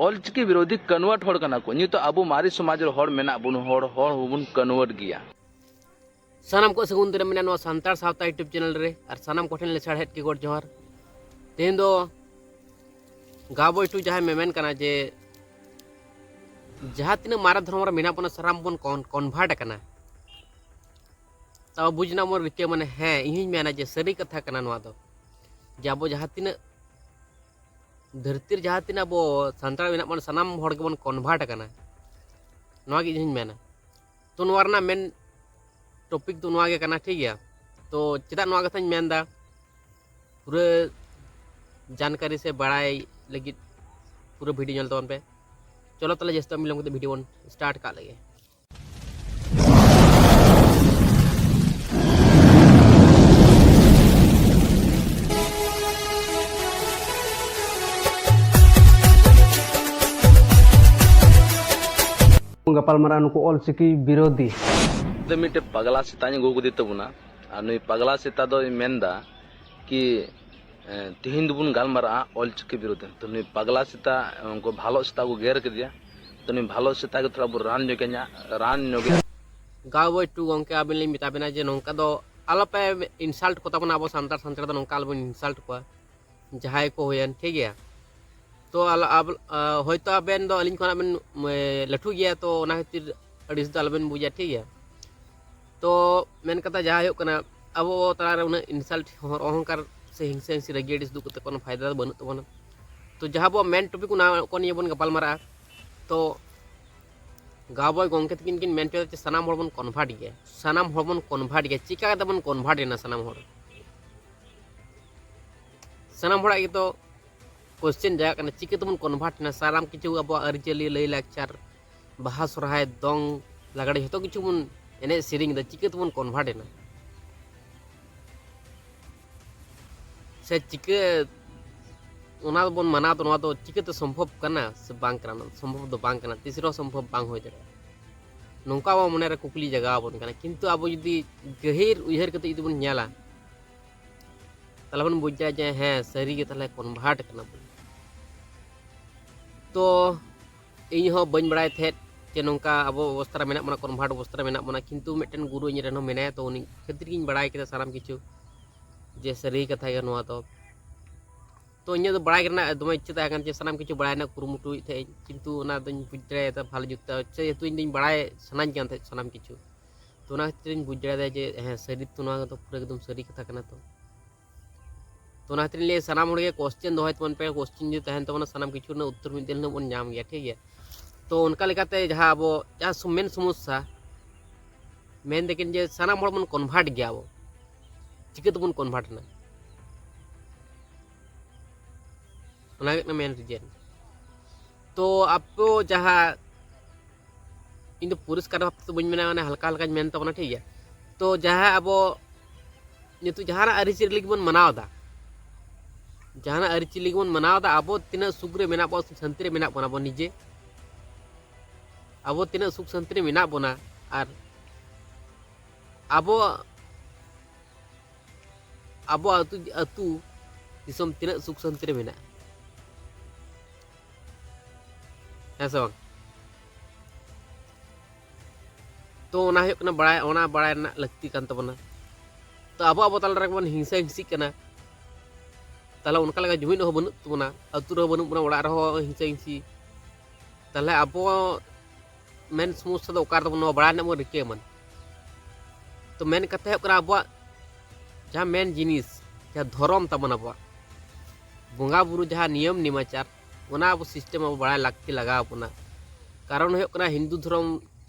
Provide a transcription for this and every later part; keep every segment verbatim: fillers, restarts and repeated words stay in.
ᱚᱞᱪᱤᱠᱤ ᱵᱤᱨᱳᱫᱷᱤ ᱠᱚᱱᱣᱟᱨᱴ ᱦᱚᱲ ᱠᱟᱱᱟ ᱠᱚ᱾ ᱱᱤᱛᱚᱜ ᱟᱵᱚ ᱢᱟᱨᱮ ᱥᱚᱢᱟᱡᱽ ᱨᱮ ᱦᱚᱲ ᱢᱮᱱᱟᱜ ᱵᱚᱱ, ᱦᱚᱲ, ᱦᱚᱲ ᱦᱚᱸᱵᱚᱱ ᱠᱚᱱᱣᱟᱨᱴ ᱜᱮᱭᱟ᱾ ᱥᱟᱱᱟᱢ ᱠᱚ ᱥᱟᱹᱜᱩᱱ ᱫᱟᱨᱟᱢ ᱢᱮᱱᱟᱜᱼᱟ ᱱᱚᱣᱟ ᱥᱟᱱᱛᱟᱲ ᱥᱟᱶᱛᱟ YouTube ᱪᱮᱱᱮᱞ ᱨᱮ, ᱟᱨ ᱥᱟᱱᱟᱢ ᱠᱚᱴᱷᱮᱱ ᱞᱮᱥᱟᱲᱦᱮᱫ ᱠᱮᱠᱚᱲ ᱡᱚᱦᱟᱨ᱾ ᱛᱮᱦᱮᱧ ᱫᱚ ᱜᱟᱣ ᱵᱚᱭᱴᱩ ᱡᱟᱦᱟᱸᱭ ᱢᱮᱢᱮᱱ ᱠᱟᱱᱟ ᱡᱮ ᱡᱟᱦᱟᱸ ᱛᱤᱱᱟᱹᱜ ᱢᱟᱨᱮ ᱫᱷᱚᱨᱚᱢ ᱨᱮ ᱢᱮᱱᱟᱜ ᱵᱚᱱᱟ, ᱥᱟᱱᱟᱢ ᱵᱚᱱ ᱠᱚᱱ-, ᱠᱚᱱᱵᱷᱟᱨᱴ ᱟᱠᱟᱱᱟ᱾ ᱛᱟᱣ ᱵᱩᱡᱽ ᱨᱮᱱᱟᱜ ᱵᱚᱱ ᱨᱤᱠᱟᱹ, ᱢᱟᱱᱮ, ᱦᱮᱸ, ᱤᱧ ᱦᱚᱧ ᱢᱮᱱᱟ ᱡᱮ ᱥᱟᱹᱨᱤ ᱠᱟᱛᱷᱟ ᱠᱟᱱᱟ ᱱᱚᱣᱟ ᱫᱚ, ᱡᱮ ᱟᱵᱚ ᱡᱟᱦᱟᱸ ᱛᱤᱱᱟᱹᱜ ᱫᱷᱟᱹᱨᱛᱤ ᱨᱮ ᱡᱟᱦᱟᱸ ᱛᱤᱱᱟᱹᱜ ᱟᱵᱚ ᱥᱟᱱᱛᱟᱲ ᱢᱮᱱᱟᱜ ᱵᱚᱱᱟ, ᱥᱟᱱᱟᱢ ᱦᱚᱲ ᱜᱮᱵᱚᱱ ᱠᱚᱱᱵᱷᱟᱨᱴ ᱟᱠᱟᱱᱟ᱾ ᱱᱚᱣᱟ ᱜᱮ ᱤᱧ ᱦᱚᱧ ᱢᱮᱱᱟ᱾ ᱛᱚ, ᱱᱚᱣᱟ ᱨᱮᱱᱟᱜ ᱢᱮᱱ ᱴᱚᱯᱤᱠ ᱫᱚ ᱱᱚᱣᱟ ᱜᱮ ᱠᱟᱱᱟ, ᱴᱷᱤᱠ ᱜᱮᱭᱟ? ᱛᱚ, ᱪᱮᱫᱟᱜ ᱱᱚᱣᱟ ᱠᱟᱛᱷᱟᱧ ᱢᱮᱱᱫᱟ? ᱯᱩᱨᱟᱹ ᱡᱟᱱᱠᱟᱨᱤ ᱥᱮ ᱵᱟᱲᱟᱭ ᱞᱟᱹᱜᱤᱫ ᱯᱩᱨᱟᱹ ᱵᱷᱤᱰᱤᱭᱳ ᱧᱮᱞ ᱛᱟᱵᱚᱱ ᱯᱮ᱾ ᱪᱚᱞᱚ ᱛᱟᱦᱞᱮ ᱡᱟᱹᱥᱛᱤ ᱵᱟᱝ ᱵᱤᱞᱚᱢ ᱠᱟᱛᱮ ᱵᱷᱤᱰᱤᱭᱳ ᱵᱚᱱ ᱥᱴᱟᱨᱴ ᱠᱟᱜ ᱞᱮᱜᱮ᱾ ᱜᱟᱯᱟᱞᱢᱟᱨᱟᱣ ᱱᱩᱠᱩ ᱚᱞᱪᱤᱠᱤ ᱵᱤᱨᱳᱫᱷᱤ᱾ ᱫᱚ ᱢᱤᱫᱴᱮᱡ ᱯᱟᱜᱽᱞᱟ ᱥᱮᱛᱟᱧ ᱟᱹᱜᱩ ᱠᱮᱫᱮ ᱛᱟᱵᱚᱱᱟ, ᱟᱨ ᱱᱩᱭ ᱯᱟᱜᱽᱞᱟ ᱥᱮᱛᱟ ᱫᱚᱭ ᱢᱮᱱᱫᱟ ᱠᱤ, ᱮ, ᱛᱤᱦᱤᱧ ᱫᱚᱵᱚᱱ ᱜᱟᱞᱢᱟᱨᱟᱜᱼᱟ ᱚᱞᱪᱤᱠᱤ ᱵᱤᱨᱩᱫᱷ ᱨᱮ᱾ ᱛᱚ ᱱᱩᱭ ᱯᱟᱜᱽᱞᱟ ᱥᱮᱛᱟ, ᱩᱱᱠᱩ ᱵᱷᱟᱞᱚ ᱥᱮᱛᱟ ᱠᱚ ᱜᱮᱨ ᱠᱮᱫᱮᱭᱟ᱾ ᱛᱚ ᱱᱩᱭ ᱵᱷᱟᱞᱚ ᱥᱮᱛᱟ ᱜᱮ ᱛᱷᱚᱲᱟ ᱵᱚᱱ ᱨᱟᱱ ᱧᱚᱜᱮᱧᱟ, ᱨᱟᱱ ᱧᱚᱜᱮ᱾ ᱜᱟᱣ ᱵᱚᱭ ᱴᱩ ᱜᱚᱝᱠᱮ, ᱟᱵᱮᱱ ᱞᱤᱧ ᱢᱮᱛᱟ ᱵᱮᱱᱟ ᱡᱮ ᱱᱚᱝᱠᱟ ᱫᱚ ᱟᱞᱚᱯᱮ ᱤᱱᱥᱟᱞᱴ ᱠᱚ ᱛᱟᱵᱚᱱᱟ, ᱟᱵᱚ ᱥᱟᱱᱛᱟᱲ, ᱥᱟᱱᱛᱟᱲ ᱫᱚ ᱱᱚᱝᱠᱟ ᱟᱞᱚᱵᱚᱱ ᱤᱱᱥᱟᱞᱴ ᱠᱚᱣᱟ᱾ ᱡᱟᱦᱟᱸᱭ ᱠᱚ ᱦᱩᱭᱮᱱ, ᱴᱷᱤᱠ ᱜᱮᱭᱟ᱾ ᱛᱚ ᱟᱞ-, ᱟᱵ-, ᱟ, ᱦᱚᱭᱛᱳ ᱟᱵᱮᱱ ᱫᱚ ᱟᱹᱞᱤᱧ ᱠᱷᱚᱱᱟᱜ ᱵᱮᱱ, ᱮ, ᱞᱟᱹᱴᱩ ᱜᱮᱭᱟ, ᱛᱚ ᱚᱱᱟ ᱠᱷᱟᱹᱛᱤᱨ ᱟᱹᱲᱤᱥ ᱫᱚ ᱟᱞᱚᱵᱮᱱ ᱵᱩᱡᱟ, ᱴᱷᱤᱠ ᱜᱮᱭᱟ᱾ ᱛᱚ ᱢᱮᱱ ᱠᱟᱛᱷᱟ ᱡᱟᱦᱟᱸ ᱦᱩᱭᱩᱜ ᱠᱟᱱᱟ, ᱟᱵᱚ ᱛᱟᱞᱟᱨᱮ ᱩᱱᱟᱹᱜ ᱤᱱᱥᱟᱞᱴ ᱦᱚᱸ, ᱚᱦᱚᱝᱠᱟᱨ ᱥᱮ ᱦᱤᱝᱥᱟᱹ ᱦᱤᱝᱥᱤ ᱨᱟᱹᱜᱤ ᱟᱹᱲᱤᱥ ᱫᱩᱜ ᱠᱟᱛᱮ ᱠᱳᱱᱳ ᱯᱷᱟᱭᱫᱟ ᱫᱚ ᱵᱟᱹᱱᱩᱜ ᱛᱟᱵᱚᱱᱟ᱾ ᱛᱚ ᱡᱟᱦᱟᱸ ᱟᱵᱚᱣᱟᱜ ᱢᱮᱱ ᱴᱚᱯᱤᱠ, ᱚᱱᱟ ᱠᱚ ᱱᱤᱭᱮ ᱵᱚᱱ ᱜᱟᱯᱟᱞ ᱢᱟᱨᱟᱜᱼᱟ᱾ ᱛᱚ ᱜᱟᱣ ᱵᱚᱭ ᱜᱚᱝᱠᱮ ᱛᱟᱹᱠᱤᱱ ᱠᱤᱱ ᱢᱮᱱ ᱦᱚᱪᱚᱭᱮᱫᱟ ᱡᱮ ᱥᱟᱱᱟᱢ ᱦᱚᱲ ᱵᱚᱱ ᱠᱚᱱᱵᱷᱟᱨᱴ ᱜᱮᱭᱟ, ᱥᱟᱱᱟᱢ ᱦᱚᱲ ᱵᱚᱱ ᱠᱚᱱᱵᱷᱟᱨᱴ ᱜᱮᱭᱟ᱾ ᱪᱤᱠᱟ ᱠᱟᱛᱮ ᱵᱚᱱ ᱠᱚᱱᱵᱷᱟᱨᱴ ᱮᱱᱟ ᱥᱟᱱᱟᱢ ᱦᱚᱲ? ᱥᱟᱱᱟᱢ ᱦᱚᱲᱟᱜ ᱜᱮᱛᱚ ᱠᱚᱥᱪᱮᱱ ᱡᱟᱭᱜᱟ ᱠᱟᱱᱟ, ᱪᱤᱠᱟᱹ ᱛᱮᱵᱚᱱ ᱠᱚᱱᱵᱷᱟᱨᱴ ᱮᱱᱟ? ᱥᱟᱱᱟᱢ ᱠᱤᱪᱷᱩ ᱟᱵᱚᱣᱟᱜ ᱟᱹᱨᱤᱪᱟᱹᱞᱤ, ᱞᱟᱹᱭᱼᱞᱟᱠᱪᱟᱨ, ᱵᱟᱦᱟ, ᱥᱚᱨᱦᱟᱭ, ᱫᱚᱝ, ᱞᱟᱜᱽᱲᱮ, ᱡᱷᱚᱛᱚ ᱠᱤᱪᱷᱩ ᱵᱚᱱ ᱮᱱᱮᱡ ᱥᱮᱨᱮᱧ ᱮᱫᱟ, ᱪᱤᱠᱟᱹ ᱛᱮᱵᱚᱱ ᱠᱚᱱᱵᱷᱟᱨᱴ ᱮᱱᱟ? ᱥᱮ ᱪᱤᱠᱟᱹ ᱚᱱᱟ ᱵᱚᱱ ᱢᱟᱱᱟᱣ ᱫᱚ, ᱱᱚᱣᱟ ᱫᱚ ᱪᱤᱠᱟᱹᱛᱮ ᱥᱚᱢᱵᱷᱚᱵ ᱠᱟᱱᱟ ᱥᱮ ᱵᱟᱝ ᱠᱟᱱᱟ? ᱥᱚᱢᱵᱷᱚᱵ ᱫᱚ ᱵᱟᱝ ᱠᱟᱱᱟ, ᱛᱤᱥ ᱨᱮᱦᱚᱸ ᱥᱚᱢᱵᱷᱚᱵ ᱵᱟᱝ ᱦᱩᱭ ᱫᱟᱲᱮᱭᱟᱜᱼᱟ᱾ ᱱᱚᱝᱠᱟ ᱟᱵᱚ ᱢᱚᱱᱮᱨᱮ ᱠᱩᱠᱞᱤ ᱡᱟᱜᱟᱣ ᱟᱵᱚᱱ ᱠᱟᱱᱟ, ᱠᱤᱱᱛᱩ ᱟᱵᱚ ᱡᱩᱫᱤ ᱜᱟᱹᱦᱤᱨ ᱩᱭᱦᱟᱹᱨ ᱠᱟᱛᱮ ᱡᱩᱫᱤ ᱵᱚᱱ ᱧᱮᱞᱟ, ᱛᱟᱦᱚᱞᱮ ᱵᱚᱱ ᱵᱩᱡᱽ ᱫᱟᱲᱮᱭᱟᱜᱼᱟ ᱡᱮ ᱦᱮᱸ, ᱥᱟᱹᱨᱤ ᱜᱮ ᱛᱟᱦᱚᱞᱮ ᱠᱚᱱᱵᱷᱟᱨᱴ ᱠᱟᱱᱟ ᱵᱚᱱ᱾ ᱛᱚ ᱤᱧ ᱦᱚᱸ ᱵᱟᱹᱧ ᱵᱟᱲᱟᱭ ᱛᱟᱦᱮᱸᱫ ᱡᱮ ᱱᱚᱝᱠᱟ ᱟᱵᱚ ᱚᱵᱚᱥᱛᱟ ᱨᱮ ᱢᱮᱱᱟᱜ ᱵᱚᱱᱟ, ᱠᱚᱱᱵᱷᱟᱨᱴ ᱚᱵᱚᱥᱛᱟ ᱨᱮ ᱢᱮᱱᱟᱜ ᱵᱚᱱᱟ, ᱠᱤᱱᱛᱩ ᱢᱤᱫᱴᱮᱱ ᱜᱩᱨᱩ ᱤᱧ ᱨᱮᱱ ᱦᱚᱸ ᱢᱮᱱᱟᱭᱟ, ᱛᱚ ᱩᱱᱤ ᱠᱷᱟᱹᱛᱤᱨ ᱜᱤᱧ ᱵᱟᱲᱟᱭ ᱠᱮᱫᱟ ᱥᱟᱱᱟᱢ ᱠᱤᱪᱷᱩ ᱡᱮ ᱥᱟᱹᱨᱤ ᱠᱟᱛᱷᱟ ᱜᱮ ᱱᱚᱣᱟ ᱫᱚ᱾ ᱛᱚ ᱤᱧᱟᱹᱜ ᱫᱚ ᱵᱟᱲᱟᱭ ᱨᱮᱱᱟᱜ ᱫᱚᱢᱮ ᱤᱪᱪᱷᱟᱹ ᱛᱟᱦᱮᱸ ᱠᱟᱱ ᱛᱤᱧᱟᱹ, ᱥᱟᱱᱟᱢ ᱠᱤᱪᱷᱩ ᱵᱟᱲᱟᱭ ᱨᱮᱱᱟᱜ ᱠᱩᱨᱩᱢᱩᱴᱩᱭᱮᱫ ᱛᱟᱦᱮᱸᱫ ᱤᱧ, ᱠᱤᱱᱛᱩ ᱚᱱᱟ ᱫᱚᱧ ᱵᱩᱡᱽ ᱫᱟᱲᱮᱭᱟᱫᱟ ᱵᱷᱟᱞᱮ ᱡᱩᱛ ᱛᱮ, ᱡᱮᱦᱮᱛᱩ ᱤᱧ ᱫᱚᱧ ᱵᱟᱲᱟᱭ ᱥᱟᱱᱟᱧ ᱠᱟᱱ ᱛᱟᱦᱮᱸᱫ ᱥᱟᱱᱟᱢ ᱠᱤᱪᱷᱩ᱾ ᱛᱚ ᱚᱱᱟ ᱠᱷᱟᱹᱛᱤᱨ ᱤᱧ ᱵᱩᱡᱽ ᱫᱟᱲᱮᱭᱟᱫᱟ ᱡᱮ ᱦᱮᱸ ᱥᱟᱹᱨᱤ ᱛᱚ, ᱱᱚᱣᱟ ᱫᱚ ᱯᱩᱨᱟᱹ ᱮᱠᱫᱚᱢ ᱥᱟᱹᱨᱤ ᱠᱟᱛᱷᱟ ᱠᱟᱱᱟ᱾ ᱛᱚ ᱛᱚ ᱚᱱᱟ ᱠᱷᱟᱹᱛᱤᱨ ᱤᱧ ᱞᱟᱹᱭᱟ ᱥᱟᱱᱟᱢ ᱦᱚᱲ ᱜᱮ ᱠᱚᱥᱪᱮᱱ ᱫᱚᱦᱚᱭ ᱛᱟᱵᱚᱱ ᱯᱮ, ᱠᱚᱥᱪᱮᱱ ᱡᱩᱫᱤ ᱛᱟᱦᱮᱱ ᱛᱟᱵᱚᱱᱟ ᱥᱟᱱᱟᱢ ᱠᱤᱪᱷᱩ ᱨᱮᱱᱟᱜ ᱩᱛᱛᱚᱨ ᱢᱤᱫ ᱫᱤᱱ ᱦᱤᱞᱳᱜ ᱵᱚᱱ ᱧᱟᱢ ᱜᱮᱭᱟ, ᱴᱷᱤᱠ ᱜᱮᱭᱟ᱾ ᱛᱚ ᱚᱱᱠᱟ ᱞᱮᱠᱟᱛᱮ ᱡᱟᱦᱟᱸ ᱟᱵᱚ ᱡᱟᱦᱟᱸ ᱥᱚ-, ᱢᱮᱱ ᱥᱚᱢᱚᱥᱥᱟ ᱢᱮᱱ ᱫᱟᱹᱠᱤᱱ ᱡᱮ ᱥᱟᱱᱟᱢ ᱦᱚᱲ ᱵᱚᱱ ᱠᱚᱱᱵᱷᱟᱨᱴ ᱜᱮᱭᱟ ᱵᱚ, ᱪᱤᱠᱟᱹ ᱛᱮᱵᱚᱱ ᱠᱚᱱᱵᱷᱟᱨᱴ ᱮᱱᱟ? ᱚᱱᱟ ᱦᱩᱭᱩᱜ ᱠᱟᱱᱟ ᱢᱮᱱ ᱨᱤᱡᱮᱱ᱾ ᱛᱚ ᱟᱵᱚ ᱡᱟᱦᱟᱸ, ᱤᱧ ᱫᱚ ᱯᱚᱨᱤᱥᱠᱟᱨ ᱵᱷᱟᱵ ᱛᱮᱫᱚ ᱵᱟᱹᱧ ᱢᱮᱱᱟ, ᱢᱟᱱᱮ ᱦᱟᱞᱠᱟ ᱦᱟᱞᱠᱟᱧ ᱢᱮᱱ ᱛᱟᱵᱚᱱᱟ, ᱴᱷᱤᱠ ᱜᱮᱭᱟ᱾ ᱛᱚ ᱡᱟᱦᱟᱸ ᱟᱵᱚ ᱱᱤᱛᱚᱜ ᱡᱟᱦᱟᱱᱟᱜ ᱟᱹᱨᱤᱪᱟᱹᱞᱤ ᱜᱮᱵᱚᱱ ᱢᱟᱱᱟᱣ ᱮᱫᱟ, ᱡᱟᱦᱟᱱᱟᱜ ᱟᱹᱨᱤᱪᱟᱹᱞᱤ ᱜᱮᱵᱚᱱ ᱢᱟᱱᱟᱣ ᱮᱫᱟ, ᱟᱵᱚ ᱛᱤᱱᱟᱹᱜ ᱥᱩᱠ ᱨᱮ ᱢᱮᱱᱟᱜ ᱵᱚᱱᱟ, ᱥᱟᱱᱛᱤ ᱨᱮ ᱢᱮᱱᱟᱜ ᱵᱚᱱᱟ ᱟᱵᱚ ᱱᱤᱡᱮ, ᱟᱵᱚ ᱛᱤᱱᱟᱹᱜ ᱥᱩᱠ ᱥᱟᱱᱛᱤ ᱨᱮ ᱢᱮᱱᱟᱜ ᱵᱚᱱᱟ, ᱟᱨ ᱟᱵᱚ ᱟᱵᱚ ᱟᱹᱛᱩ, ᱟᱹᱛᱩ ᱫᱤᱥᱚᱢ ᱛᱤᱱᱟᱹᱜ ᱥᱩᱠ ᱥᱟᱱᱛᱤ ᱨᱮ ᱢᱮᱱᱟᱜᱼᱟ, ᱦᱮᱸ ᱥᱮ ᱵᱟᱝ? ᱛᱚ ᱚᱱᱟ ᱦᱩᱭᱩᱜ ᱠᱟᱱᱟ ᱵᱟᱲᱟᱭ, ᱚᱱᱟ ᱵᱟᱲᱟᱭ ᱨᱮᱱᱟᱜ ᱞᱟᱹᱠᱛᱤ ᱠᱟᱱ ᱛᱟᱵᱚᱱᱟ᱾ ᱛᱚ ᱟᱵᱚ ᱟᱵᱚ ᱛᱟᱞᱟ ᱨᱮᱜᱮ ᱵᱚᱱ ᱦᱤᱝᱥᱟᱹ ᱦᱤᱝᱥᱤᱜ ᱠᱟᱱᱟ, ᱛᱟᱦᱚᱞᱮ ᱚᱱᱠᱟ ᱞᱮᱠᱟ ᱡᱩᱢᱤᱫ ᱦᱚᱸ ᱵᱟᱹᱱᱩᱜ ᱛᱟᱵᱚᱱᱟ, ᱟᱹᱛᱩ ᱨᱮᱦᱚᱸ ᱵᱟᱹᱱᱩᱜ ᱵᱚᱱᱟ, ᱚᱲᱟᱜ ᱨᱮᱦᱚᱸ ᱦᱤᱝᱥᱟᱹ ᱦᱤᱝᱥᱤ᱾ ᱛᱟᱦᱚᱞᱮ ᱟᱵᱚ ᱢᱮᱱ ᱥᱚᱢᱚᱥᱥᱟ ᱫᱚ ᱚᱠᱟ ᱨᱮ ᱛᱟᱵᱚᱱ, ᱱᱚᱣᱟ ᱵᱟᱲᱟᱭ ᱨᱮᱱᱟᱜ ᱵᱚᱱ ᱨᱤᱠᱟᱹᱭ ᱢᱟ᱾ ᱛᱚ ᱢᱮᱱ ᱠᱟᱛᱷᱟ ᱦᱩᱭᱩᱜ ᱠᱟᱱᱟ ᱟᱵᱚᱣᱟᱜ ᱡᱟᱦᱟᱸ ᱢᱮᱱ ᱡᱤᱱᱤᱥ, ᱡᱟᱦᱟᱸ ᱫᱷᱚᱨᱚᱢ ᱛᱟᱵᱚᱱ ᱟᱵᱚᱣᱟᱜ, ᱵᱚᱸᱜᱟ ᱵᱩᱨᱩ ᱡᱟᱦᱟᱸ ᱱᱤᱭᱚᱢ ᱱᱮᱢᱟᱪᱟᱨ, ᱚᱱᱟ ᱟᱵᱚ ᱥᱤᱥᱴᱮᱢ ᱟᱵᱚ ᱵᱟᱲᱟᱭ ᱞᱟᱹᱠᱛᱤ ᱞᱟᱜᱟᱣ ᱵᱚᱱᱟ᱾ ᱠᱟᱨᱚᱱ ᱦᱩᱭᱩᱜ ᱠᱟᱱᱟ ᱦᱤᱱᱫᱩ ᱫᱷᱚᱨᱚᱢ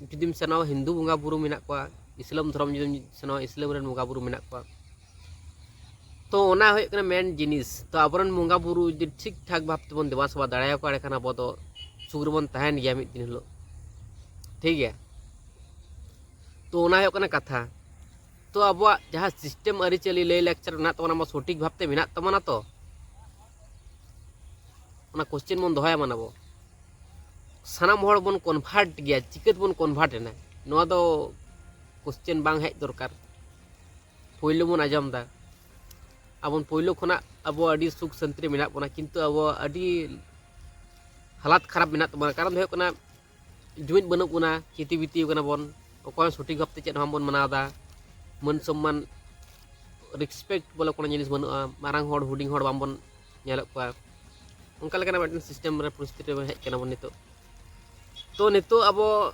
ᱡᱩᱫᱤᱢ ᱥᱮᱱᱚᱜᱼᱟ, ᱦᱤᱱᱫᱩ ᱵᱚᱸᱜᱟ ᱵᱩᱨᱩ ᱢᱮᱱᱟᱜ ᱠᱚᱣᱟ, ᱤᱥᱞᱟᱢ ᱫᱷᱚᱨᱚᱢ ᱡᱩᱫᱤᱢ ᱥᱮᱱᱚᱜᱼᱟ, ᱤᱥᱞᱟᱢ ᱨᱮᱱ ᱵᱚᱸᱜᱟ ᱵᱩᱨᱩ ᱢᱮᱱᱟᱜ ᱠᱚᱣᱟ᱾ ᱛᱚ ᱚᱱᱟ ᱦᱩᱭᱩᱜ ᱠᱟᱱᱟ ᱢᱮᱱ ᱡᱤᱱᱤᱥ᱾ ᱛᱚ ᱟᱵᱚᱨᱮᱱ ᱵᱚᱸᱜᱟ ᱵᱩᱨᱩ ᱡᱩᱫᱤ ᱴᱷᱤᱠ ᱴᱷᱟᱠ ᱵᱷᱟᱵ ᱛᱮᱵᱚᱱ ᱫᱮᱵᱟ ᱥᱮᱵᱟ ᱫᱟᱲᱮᱭᱟᱠᱚᱣᱟ, ᱮᱸᱰᱮᱠᱷᱟᱱ ᱟᱵᱚ ᱫᱚ ᱥᱩᱠ ᱨᱮᱵᱚᱱ ᱛᱟᱦᱮᱱ ᱜᱮᱭᱟ ᱢᱤᱫ ᱫᱤᱱ ᱦᱤᱞᱳᱜ, ᱴᱷᱤᱠ ᱜᱮᱭᱟ᱾ ᱛᱚ ᱚᱱᱟ ᱦᱩᱭᱩᱜ ᱠᱟᱱᱟ ᱠᱟᱛᱷᱟ᱾ ᱛᱚ ᱟᱵᱚᱣᱟᱜ ᱡᱟᱦᱟᱸ ᱥᱤᱥᱴᱮᱢ ᱟᱹᱨᱤᱪᱟᱹᱞᱤ ᱞᱟᱹᱭ ᱞᱟᱠᱪᱟᱨ ᱢᱮᱱᱟᱜ ᱛᱟᱵᱚᱱᱟ, ᱟᱵᱚ ᱥᱚᱴᱷᱤᱠ ᱵᱷᱟᱵᱛᱮ ᱢᱮᱱᱟᱜ ᱛᱟᱵᱚᱱᱟ ᱛᱚ? ᱚᱱᱟ ᱠᱚᱥᱪᱮᱱ ᱵᱚᱱ ᱫᱚᱦᱚᱭᱟ ᱢᱟᱱᱮ ᱟᱵᱚ᱾ ᱥᱟᱱᱟᱢ ᱦᱚᱲ ᱵᱚᱱ ᱠᱚᱱᱵᱷᱟᱨᱴ ᱜᱮᱭᱟ, ᱪᱤᱠᱟᱹ ᱛᱮᱵᱚᱱ ᱠᱚᱱᱵᱷᱟᱨᱴ ᱮᱱᱟ? ᱱᱚᱣᱟ ᱫᱚ ᱠᱚᱥᱪᱮᱱ ᱵᱟᱝ ᱦᱮᱡ ᱫᱚᱨᱠᱟᱨ᱾ ᱯᱳᱭᱞᱳ ᱵᱚᱱ ᱟᱸᱡᱚᱢ ᱮᱫᱟ, ᱟᱵᱚ ᱯᱳᱭᱞᱳ ᱠᱷᱚᱱᱟᱜ ᱟᱵᱚ ᱟᱹᱰᱤ ᱥᱩᱠ ᱥᱟᱱᱛᱤ ᱨᱮ ᱢᱮᱱᱟᱜ ᱵᱚᱱᱟ, ᱠᱤᱱᱛᱩ ᱟᱵᱚ ᱟᱹᱰᱤ ᱦᱟᱞᱟᱛ ᱠᱷᱟᱨᱟᱯ ᱢᱮᱱᱟᱜ ᱛᱟᱵᱚᱱᱟ᱾ ᱠᱟᱨᱚᱱ ᱫᱚ ᱦᱩᱭᱩᱜ ᱠᱟᱱᱟ, ᱡᱩᱢᱤᱫ ᱵᱟᱹᱱᱩᱜ ᱵᱚᱱᱟ, ᱠᱤᱛᱤ ᱵᱤᱛᱤ ᱠᱟᱱᱟ ᱵᱚᱱ, ᱚᱠᱚᱭ ᱦᱚᱸ ᱥᱚᱴᱷᱤᱠ ᱵᱷᱟᱵᱛᱮ ᱪᱮᱫ ᱦᱚᱸ ᱵᱟᱵᱚᱱ ᱢᱟᱱᱟᱣ ᱮᱫᱟ, ᱢᱟᱹᱱ ᱥᱚᱢᱢᱟᱱ, respect ᱵᱚᱞᱮ ᱠᱳᱱᱳ ᱡᱤᱱᱤᱥ ᱵᱟᱹᱱᱩᱜᱼᱟ, ᱢᱟᱨᱟᱝ ᱦᱚᱲ ᱦᱩᱰᱤᱧ ᱦᱚᱲ ᱵᱟᱝᱵᱚᱱ ᱧᱮᱞᱮᱫ ᱠᱚᱣᱟ᱾ ᱚᱱᱠᱟ ᱞᱮᱠᱟᱱᱟᱜ ᱢᱤᱫᱴᱮᱱ system ᱨᱮ, ᱯᱚᱨᱤᱥᱛᱷᱤᱛᱤ ᱨᱮ ᱦᱮᱡ ᱠᱟᱱᱟ ᱵᱚᱱ ᱱᱤᱛᱚᱜ᱾ ᱛᱚ ᱱᱤᱛᱚᱜ ᱟᱵᱚ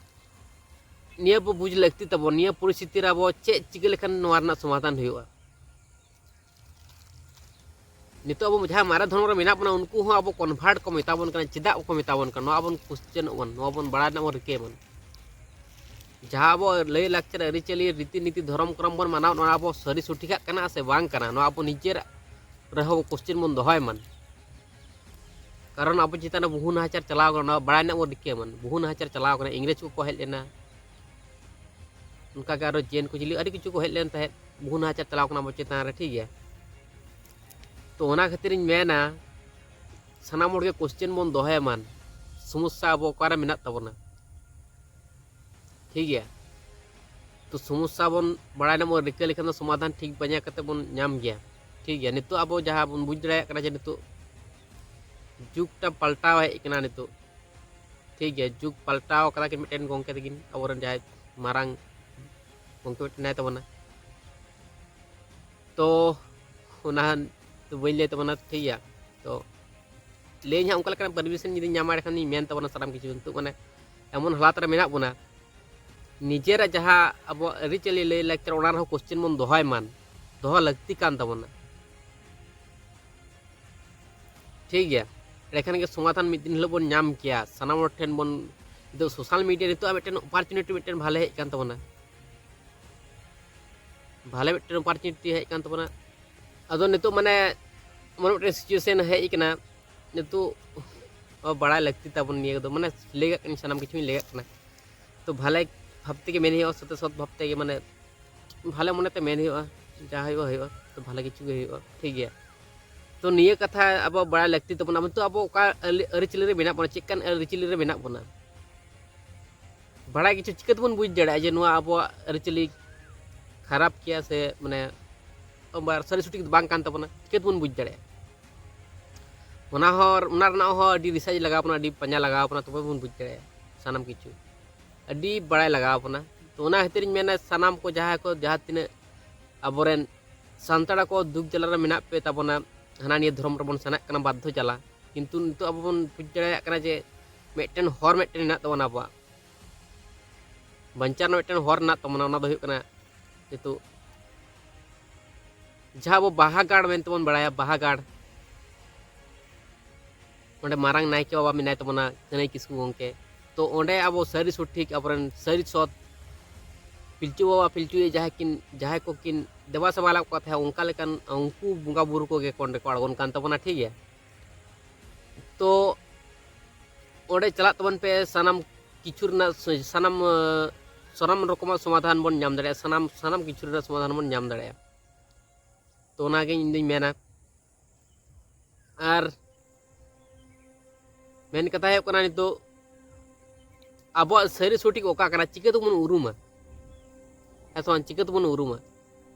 ᱱᱤᱭᱟᱹ ᱵᱚ ᱵᱩᱡᱽ ᱞᱟᱹᱠᱛᱤ ᱛᱟᱵᱚᱱ, ᱱᱤᱭᱟᱹ ᱯᱚᱨᱤᱥᱛᱷᱤᱛᱤ ᱨᱮ ᱟᱵᱚ ᱪᱮᱫ ᱪᱤᱠᱟᱹ ᱞᱮᱠᱷᱟᱱ ᱱᱚᱣᱟ ᱨᱮᱱᱟᱜ ᱥᱚᱢᱟᱫᱷᱟᱱ ᱦᱩᱭᱩᱜᱼᱟ᱾ ᱱᱤᱛᱚᱜ ᱟᱵᱚ ᱡᱟᱦᱟᱸ ᱢᱟᱨᱮ ᱫᱷᱚᱨᱚᱢ ᱨᱮ ᱢᱮᱱᱟᱜ ᱵᱚᱱᱟ, ᱩᱱᱠᱩ ᱦᱚᱸ ᱟᱵᱚ convert ᱠᱚ ᱢᱮᱛᱟ ᱵᱚᱱ ᱠᱟᱱᱟ᱾ ᱪᱮᱫᱟᱜ ᱠᱚ ᱢᱮᱛᱟ ᱵᱚᱱ ᱠᱟᱱᱟ? ᱱᱚᱣᱟ ᱵᱚᱱ question ᱚᱜ ᱢᱟ, ᱱᱚᱣᱟ ᱵᱚᱱ ᱵᱟᱲᱟᱭ ᱨᱮᱱᱟᱜ ᱵᱚᱱ ᱨᱤᱠᱟᱹᱭ ᱢᱟ᱾ ᱡᱟᱦᱟᱸ ᱟᱵᱚ ᱞᱟᱹᱭ ᱞᱟᱠᱪᱟᱨ, ᱟᱹᱨᱤᱪᱟᱹᱞᱤ, ᱨᱤᱛᱤ ᱱᱤᱛᱤ, ᱫᱷᱚᱨᱚᱢ ᱠᱚᱨᱚᱢ ᱵᱚᱱ ᱢᱟᱱᱟᱣ, ᱱᱚᱣᱟ ᱟᱵᱚ ᱥᱟᱹᱨᱤ ᱥᱚᱴᱷᱤᱠᱟᱜ ᱠᱟᱱᱟ ᱥᱮ ᱵᱟᱝ ᱠᱟᱱᱟ, ᱱᱚᱣᱟ ᱟᱵᱚ ᱱᱤᱡᱮᱨ ᱨᱮᱦᱚᱸ question ᱵᱚᱱ ᱫᱚᱦᱚᱭ ᱢᱟ᱾ ᱠᱟᱨᱚᱱ ᱟᱵᱚ ᱪᱮᱛᱟᱱ ᱨᱮ ᱵᱚᱦᱩ ᱱᱟᱦᱟᱪᱟᱨ ᱪᱟᱞᱟᱣ ᱠᱟᱱᱟ, ᱱᱚᱣᱟ ᱵᱟᱲᱟᱭ ᱨᱮᱱᱟᱜ ᱵᱚᱱ ᱨᱤᱠᱟᱹᱭ ᱢᱟ᱾ ᱵᱚᱦᱩ ᱱᱟᱦᱟᱪᱟᱨ ᱪᱟᱞᱟᱣ ᱠᱟᱱᱟ, ᱤᱝᱨᱮᱡᱽ ᱠᱚᱠᱚ ᱦᱮᱡ ᱞᱮᱱᱟ, ᱚᱱᱠᱟᱜᱮ ᱟᱨᱚ ᱡᱮᱱ ᱠᱚ ᱪᱤᱞᱤ ᱟᱹᱰᱤ ᱠᱤᱪᱷᱩ ᱠᱚ ᱦᱮᱡ ᱞᱮᱱ ᱛᱟᱦᱮᱸᱫ, ᱵᱚᱦᱩ ᱱᱟᱦᱟᱪᱟᱨ ᱪᱟᱞᱟᱣ ᱠᱟᱱᱟ ᱟᱵᱚ ᱪᱮᱛᱟᱱ ᱨᱮ, ᱴᱷᱤᱠ ᱜᱮᱭᱟ᱾ ᱛᱚ ᱚᱱᱟ ᱠᱷᱟᱹᱛᱤᱨ ᱤᱧ ᱢᱮᱱᱟ, ᱥᱟᱱᱟᱢ ᱦᱚᱲᱜᱮ question ᱵᱚᱱ ᱫᱚᱦᱚᱭ ᱢᱟ, ᱥᱚᱢᱚᱥᱥᱟ ᱟᱵᱚ ᱚᱠᱟᱨᱮ ᱢᱮᱱᱟᱜ ᱛᱟᱵᱚᱱᱟ, ᱴᱷᱤᱠ ᱜᱮᱭᱟ᱾ ᱛᱚ ᱥᱚᱢᱚᱥᱥᱟ ᱵᱚᱱ ᱵᱟᱲᱟᱭ ᱧᱟᱢ, ᱨᱤᱠᱟᱹ ᱞᱮᱠᱷᱟᱱ ᱫᱚ ᱥᱚᱢᱟᱫᱷᱟᱱ ᱴᱷᱤᱠ ᱯᱟᱸᱡᱟ ᱠᱟᱛᱮ ᱵᱚᱱ ᱧᱟᱢ ᱜᱮᱭᱟ, ᱴᱷᱤᱠ ᱜᱮᱭᱟ᱾ ᱱᱤᱛᱚᱜ ᱟᱵᱚ ᱡᱟᱦᱟᱸ ᱵᱚᱱ ᱵᱩᱡᱽ ᱫᱟᱲᱮᱭᱟᱜ ᱠᱟᱱᱟ ᱡᱮ ᱱᱤᱛᱚᱜ ᱡᱩᱜᱽᱴᱟ ᱯᱟᱞᱴᱟᱣ ᱦᱮᱡ ᱠᱟᱱᱟ ᱱᱤᱛᱚᱜ, ᱴᱷᱤᱠ ᱜᱮᱭᱟ᱾ ᱡᱩᱜᱽ ᱯᱟᱞᱴᱟᱣ ᱠᱟᱫᱟ ᱠᱤᱱ ᱢᱤᱫᱴᱮᱱ ᱜᱚᱢᱠᱮ ᱛᱟᱹᱠᱤᱱ, ᱟᱵᱚᱨᱮᱱ ᱡᱟᱦᱟᱸᱭ ᱢᱟᱨᱟᱝ ᱜᱚᱢᱠᱮ ᱢᱤᱫᱴᱮᱱ ᱢᱮᱱᱟᱭ ᱛᱟᱵᱚᱱᱟ᱾ ᱛᱚ ᱚᱱᱟ ᱫᱚ ᱵᱟᱹᱧ ᱞᱟᱹᱭ ᱛᱟᱵᱚᱱᱟ, ᱴᱷᱤᱠ ᱜᱮᱭᱟ᱾ ᱛᱚ ᱞᱟᱹᱭᱟᱹᱧ ᱦᱟᱸᱜ, ᱚᱱᱠᱟ ᱞᱮᱠᱟᱱᱟᱜ permission ᱡᱩᱫᱤᱧ ᱧᱟᱢᱟ, ᱮᱸᱰᱮᱠᱷᱟᱱ ᱤᱧ ᱢᱮᱱ ᱛᱟᱵᱚᱱᱟ ᱥᱟᱱᱟᱢ ᱠᱤᱪᱷᱩ᱾ ᱱᱤᱛᱚᱜ ᱢᱟᱱᱮ ᱮᱢᱚᱱ ᱦᱟᱞᱟᱛ ᱨᱮ ᱢᱮᱱᱟᱜ ᱵᱚᱱᱟ, ᱱᱤᱡᱮᱨᱟᱜ ᱡᱟᱦᱟᱸ ᱟᱵᱚᱣᱟᱜ ᱟᱹᱨᱤᱪᱟᱹᱞᱤ ᱞᱟᱹᱭ ᱞᱟᱠᱪᱟᱨ, ᱚᱱᱟ ᱨᱮᱦᱚᱸ question ᱵᱚᱱ ᱫᱚᱦᱚᱭ ᱢᱟ, ᱫᱚᱦᱚ ᱞᱟᱹᱠᱛᱤ ᱠᱟᱱ ᱛᱟᱵᱚᱱᱟ, ᱴᱷᱤᱠ ᱜᱮᱭᱟ᱾ ᱮᱸᱰᱮᱠᱷᱟᱱ ᱜᱮ ᱥᱚᱢᱟᱫᱷᱟᱱ ᱢᱤᱫ ᱫᱤᱱ ᱦᱤᱞᱳᱜ ᱵᱚᱱ ᱧᱟᱢ ᱠᱮᱭᱟ᱾ ᱥᱟᱱᱟᱢ ᱦᱚᱲ ᱴᱷᱮᱱ ᱵᱚᱱ, ᱱᱤᱛᱚᱜ social media ᱱᱤᱛᱚᱜ ᱢᱤᱫᱴᱮᱱ opportunity ᱢᱤᱫᱴᱮᱱ ᱵᱷᱟᱞᱮ ᱦᱮᱡ ᱠᱟᱱ ᱛᱟᱵᱚᱱᱟ, ᱵᱷᱟᱞᱮ ᱢᱤᱫᱴᱮᱱ opportunity ᱦᱮᱡ ᱠᱟᱱ ᱛᱟᱵᱚᱱᱟ᱾ ᱟᱫᱚ ᱱᱤᱛᱚᱜ ᱢᱟᱱᱮ ᱮᱢᱚᱱ ᱢᱤᱫᱴᱮᱱ situation ᱦᱮᱡ ᱠᱟᱱᱟ, ᱱᱤᱛᱚᱜ ᱵᱟᱲᱟᱭ ᱞᱟᱹᱠᱛᱤ ᱛᱟᱵᱚᱱ ᱱᱤᱭᱟᱹ ᱠᱚᱫᱚ, ᱢᱟᱱᱮ ᱞᱟᱹᱭ ᱠᱟᱜ ᱠᱟᱹᱱᱟᱹᱧ, ᱥᱟᱱᱟᱢ ᱠᱤᱪᱷᱩᱧ ᱞᱟᱹᱭ ᱠᱟᱜ ᱠᱟᱱᱟ᱾ ᱛᱚ ᱵᱷᱟᱞᱮ ᱵᱷᱟᱵ ᱛᱮᱜᱮ ᱢᱮᱱ ᱦᱩᱭᱩᱜᱼᱟ, ᱥᱚᱛᱮ ᱥᱚᱛ ᱵᱷᱟᱵ ᱛᱮᱜᱮ, ᱢᱟᱱᱮ ᱵᱷᱟᱞᱮ ᱢᱚᱱᱮᱛᱮ ᱢᱮᱱ ᱦᱩᱭᱩᱜᱼᱟ, ᱡᱟ ᱦᱩᱭᱩᱜᱼᱟ ᱦᱩᱭᱩᱜᱼᱟ, ᱛᱚ ᱵᱷᱟᱞᱮ ᱠᱤᱪᱷᱩ ᱜᱮ ᱦᱩᱭᱩᱜᱼᱟ, ᱴᱷᱤᱠ ᱜᱮᱭᱟ᱾ ᱛᱚ ᱱᱤᱭᱟᱹ ᱠᱟᱛᱷᱟ ᱟᱵᱚ ᱵᱟᱲᱟᱭ ᱞᱟᱹᱠᱛᱤ ᱛᱟᱵᱚᱱᱟ, ᱟᱵᱚ ᱱᱤᱛᱚᱜ ᱟᱵᱚ ᱚᱠᱟ ᱟᱹᱨᱤ-, ᱟᱹᱨᱤᱪᱟᱹᱞᱤ ᱨᱮ ᱢᱮᱱᱟᱜ ᱵᱚᱱᱟ, ᱪᱮᱫ ᱠᱟᱱ ᱟᱹᱨᱤᱪᱟᱹᱞᱤ ᱨᱮ ᱢᱮᱱᱟᱜ ᱵᱚᱱᱟ, ᱵᱟᱲᱟᱭ ᱠᱤᱪᱷᱩ ᱪᱤᱠᱟᱹ ᱛᱮᱵᱚᱱ ᱵᱩᱡᱽ ᱫᱟᱲᱮᱭᱟᱜᱼᱟ ᱡᱮ ᱱᱚᱣᱟ ᱟᱵᱚᱣᱟᱜ ᱟᱹᱨᱤᱪᱟᱹᱞᱤ ᱠᱷᱟᱨᱟᱯ ᱜᱮᱭᱟ ᱥᱮ ᱢᱟᱱᱮ ᱵᱟ-, ᱥᱟᱹᱨᱤ ᱥᱚᱴᱷᱤᱠ ᱫᱚ ᱵᱟᱝ ᱠᱟᱱ ᱛᱟᱵᱚᱱᱟ, ᱪᱤᱠᱟᱹ ᱛᱮᱵᱚᱱ ᱵᱩᱡᱽ ᱫᱟᱲᱮᱭᱟᱜᱼᱟ? ᱚᱱᱟ ᱦᱚᱸ, ᱚᱱᱟ ᱨᱮᱱᱟᱜ ᱦᱚᱸ ᱟᱹᱰᱤ ᱨᱤᱥᱟᱨᱪ ᱞᱟᱜᱟᱣ ᱵᱚᱱᱟ, ᱟᱹᱰᱤ ᱯᱟᱸᱡᱟ ᱞᱟᱜᱟᱣ ᱵᱚᱱᱟ, ᱛᱚᱵᱮ ᱵᱚᱱ ᱵᱩᱡᱽ ᱫᱟᱲᱮᱭᱟᱜᱼᱟ ᱥᱟᱱᱟᱢ ᱠᱤᱪᱷᱩ᱾ ᱟᱹᱰᱤ ᱵᱟᱲᱟᱭ ᱞᱟᱜᱟᱣ ᱵᱚᱱᱟ᱾ ᱛᱚ ᱚᱱᱟ ᱠᱷᱟᱹᱛᱤᱨ ᱤᱧ ᱢᱮᱱᱟ, ᱥᱟᱱᱟᱢ ᱠᱚ ᱡᱟᱦᱟᱸᱭ ᱠᱚ, ᱡᱟᱦᱟᱸ ᱛᱤᱱᱟᱹᱜ ᱟᱵᱚᱨᱮᱱ ᱥᱟᱱᱛᱟᱲ ᱠᱚ ᱫᱩᱠ ᱡᱟᱞᱟ ᱨᱮ ᱢᱮᱱᱟᱜ ᱯᱮ ᱛᱟᱵᱚᱱᱟ, ᱦᱟᱱᱟ ᱱᱤᱭᱟᱹ ᱫᱷᱚᱨᱚᱢ ᱨᱮᱵᱚᱱ ᱥᱮᱱᱚᱜ ᱠᱟᱱᱟ ᱵᱟᱫᱽᱫᱷᱚ ᱡᱟᱞᱟ, ᱠᱤᱱᱛᱩ ᱱᱤᱛᱚᱜ ᱟᱵᱚ ᱵᱚᱱ ᱵᱩᱡᱽ ᱫᱟᱲᱮᱭᱟᱜ ᱠᱟᱱᱟ ᱡᱮ ᱢᱤᱫᱴᱮᱱ ᱦᱚᱨ ᱢᱤᱫᱴᱮᱱ ᱢᱮᱱᱟᱜ ᱛᱟᱵᱚᱱᱟ, ᱟᱵᱚᱣᱟᱜ ᱵᱟᱧᱪᱟᱣ ᱨᱮᱱᱟᱜ ᱢᱤᱫᱴᱮᱱ ᱦᱚᱨ ᱢᱮᱱᱟᱜ ᱛᱟᱵᱚᱱᱟ᱾ ᱚᱱᱟ ᱫᱚ ᱦᱩᱭᱩᱜ ᱠᱟᱱᱟ ᱱᱤᱛᱚᱜ ᱡᱟᱦᱟᱸ ᱟᱵᱚ ᱵᱟᱦᱟ ᱜᱟᱲ ᱢᱮᱱᱛᱮᱵᱚᱱ ᱵᱟᱲᱟᱭᱟ, ᱵᱟᱦᱟ ᱜᱟᱲ, ᱚᱸᱰᱮ ᱢᱟᱨᱟᱝ ᱱᱟᱭᱠᱮ ᱵᱟᱵᱟ ᱢᱮᱱᱟᱭ ᱛᱟᱵᱚᱱᱟ, ᱠᱟᱹᱱᱟᱹᱭ ᱠᱤᱥᱠᱩ ᱜᱚᱢᱠᱮ᱾ ᱛᱚ ᱚᱸᱰᱮ ᱟᱵᱚ ᱥᱟᱹᱨᱤ ᱥᱚᱴᱷᱤᱠ ᱟᱵᱚᱨᱮᱱ ᱥᱟᱹᱨᱤ ᱥᱚᱛ ᱯᱤᱞᱪᱩ ᱵᱟᱵᱟ ᱯᱤᱞᱪᱩ ᱟᱭᱳ ᱡᱟᱦᱟᱸᱭ ᱠᱤᱱ, ᱡᱟᱦᱟᱸᱭ ᱠᱚᱠᱤᱱ ᱫᱮᱵᱟ ᱥᱮᱵᱟ ᱞᱮᱫ ᱠᱚ ᱛᱟᱦᱮᱸᱫ, ᱚᱱᱠᱟ ᱞᱮᱠᱟᱱ ᱩᱱᱠᱩ ᱵᱚᱸᱜᱟ ᱵᱩᱨᱩ ᱠᱚᱜᱮ ᱠᱚ ᱚᱸᱰᱮ ᱠᱚ ᱟᱬᱜᱚᱱ ᱠᱟᱱ ᱛᱟᱵᱚᱱᱟ, ᱴᱷᱤᱠ ᱜᱮᱭᱟ᱾ ᱛᱚ ᱚᱸᱰᱮ ᱪᱟᱞᱟᱜ ᱛᱟᱵᱚᱱ ᱯᱮ, ᱥᱟᱱᱟᱢ ᱠᱤᱪᱷᱩ ᱨᱮᱱᱟᱜ ᱥ-, ᱥᱟᱱᱟᱢ, ᱟᱸ, ᱥᱟᱱᱟᱢ ᱨᱚᱠᱚᱢᱟᱜ ᱥᱚᱢᱟᱫᱷᱟᱱ ᱵᱚᱱ ᱧᱟᱢ ᱫᱟᱲᱮᱭᱟᱜᱼᱟ, ᱥᱟᱱᱟᱢ, ᱥᱟᱱᱟᱢ ᱠᱤᱪᱷᱩ ᱨᱮᱱᱟᱜ ᱥᱚᱢᱟᱫᱷᱟᱱ ᱵᱚᱱ ᱧᱟᱢ ᱫᱟᱲᱮᱭᱟᱜᱼᱟ᱾ ᱛᱚ ᱚᱱᱟᱜᱮ ᱤᱧ ᱫᱩᱧ ᱢᱮᱱᱟ᱾ ᱟᱨ ᱢᱮᱱ ᱠᱟᱛᱷᱟ ᱦᱩᱭᱩᱜ ᱠᱟᱱᱟ, ᱱᱤᱛᱚᱜ ᱟᱵᱚᱣᱟᱜ ᱥᱟᱹᱨᱤ ᱥᱚᱴᱷᱤᱠ ᱚᱠᱟ ᱠᱟᱱᱟ, ᱪᱤᱠᱟᱹ ᱛᱮᱵᱚᱱ ᱩᱨᱩᱢᱟ? ᱦᱮᱸ ᱥᱮ ᱵᱟᱝ? ᱪᱤᱠᱟᱹ ᱛᱮᱵᱚᱱ ᱩᱨᱩᱢᱟ?